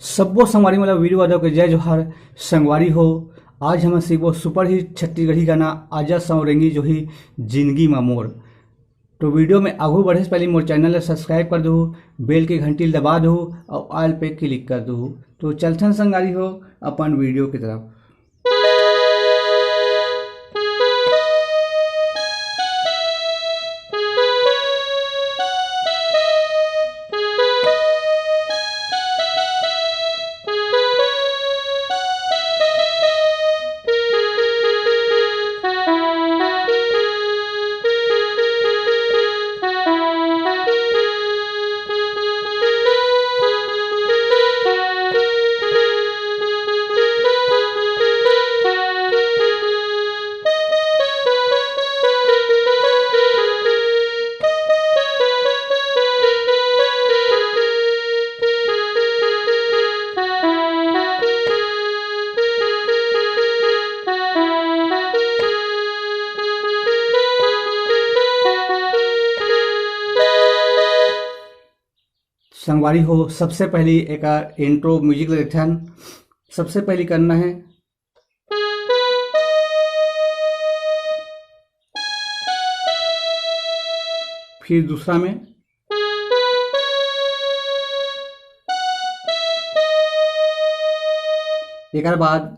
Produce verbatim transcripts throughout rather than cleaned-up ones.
सब्बो संगवारी मन ल वीरू यादव के जय जोहार। संगवारी हो, आज हमन सीखबो सुपर हिट छत्तीसगढ़ी गाना आजा सौरेंगी जो ही जिंदगी मा मोर। तो वीडियो में आगू बढ़े से पहले मोर चैनल ला सब्सक्राइब कर दू, बेल के घंटी ल दबा दू और ऑल पे क्लिक कर दू। तो चलथन संगवारी हो अपन वीडियो की तरफ। संगवारी हो, सबसे पहली एकर इंट्रो म्यूजिक ल देखथन। सबसे पहली करना है, फिर दूसरा में, एकर बाद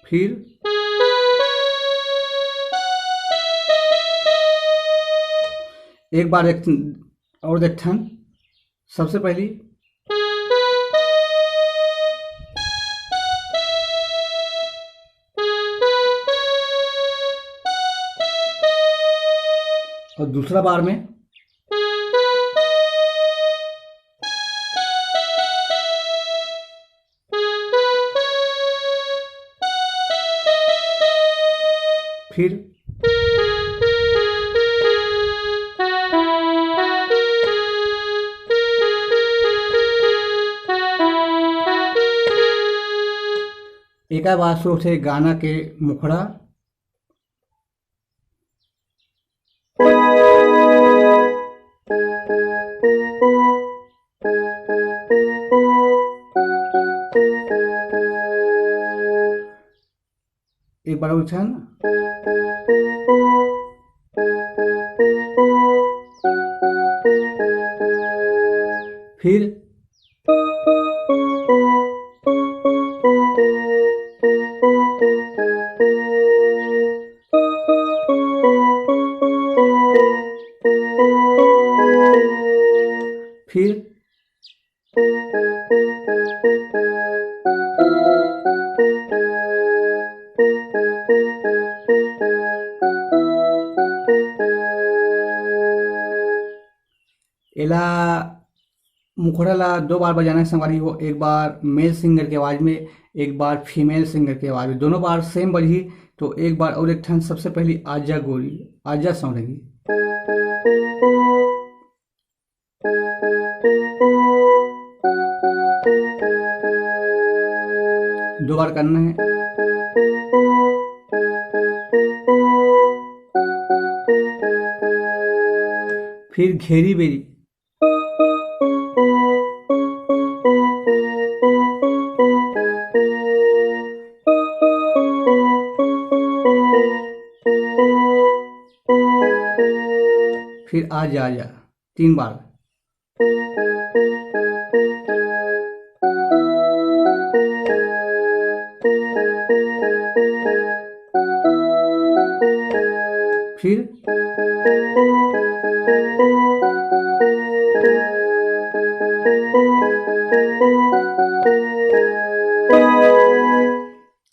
फिर एक बार एक और देखथन। सबसे पहली और दूसरा बार में फिर एकर बाद शुरू होथे गाना के मुखड़ा। एक बार उछाल। फिर फिर एला मुखड़ा ला दो बार बजाना है संगवारी हो, एक बार मेल सिंगर के आवाज में, एक बार फीमेल सिंगर के आवाज में, दोनों बार सेम बजही। तो एक बार और एक ठन, सबसे पहली आजा गोरी, आजा सौरंगी। दो बार करना है। फिर घेरी बेरी। फिर आ जा, आ जा, तीन बार। फिर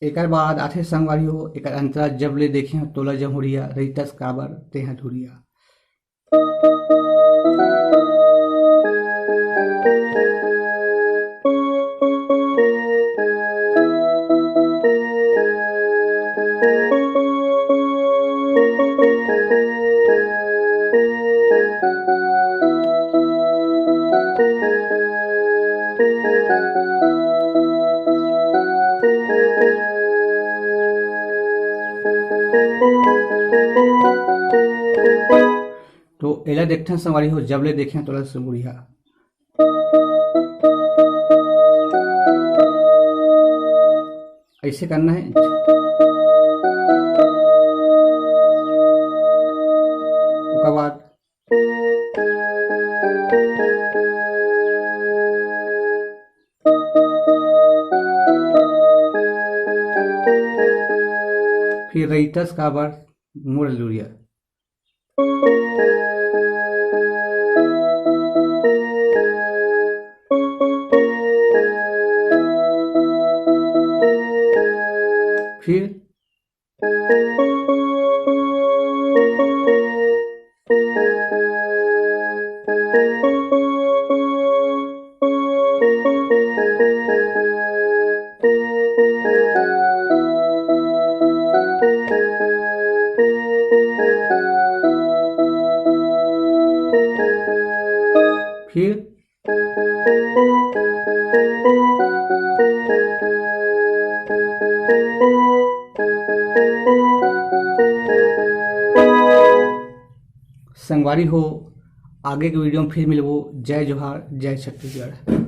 एकर बाद आथे संगवारी हो, एकर अंतरा जब ले देखे तोला जहुरिया, रहितस काबर तेहा धुरिया। तो एला देखथन संगवारी हो, जब ले देखें तोला सुरगुड़िया। ऐसे करना है। ओकर बाद फिर रहितस काबर मोर लुरिया। फिर फिर संगवारी हो, आगे के वीडियो में फिर मिलबो। जय जोहार, जय छत्तीसगढ़।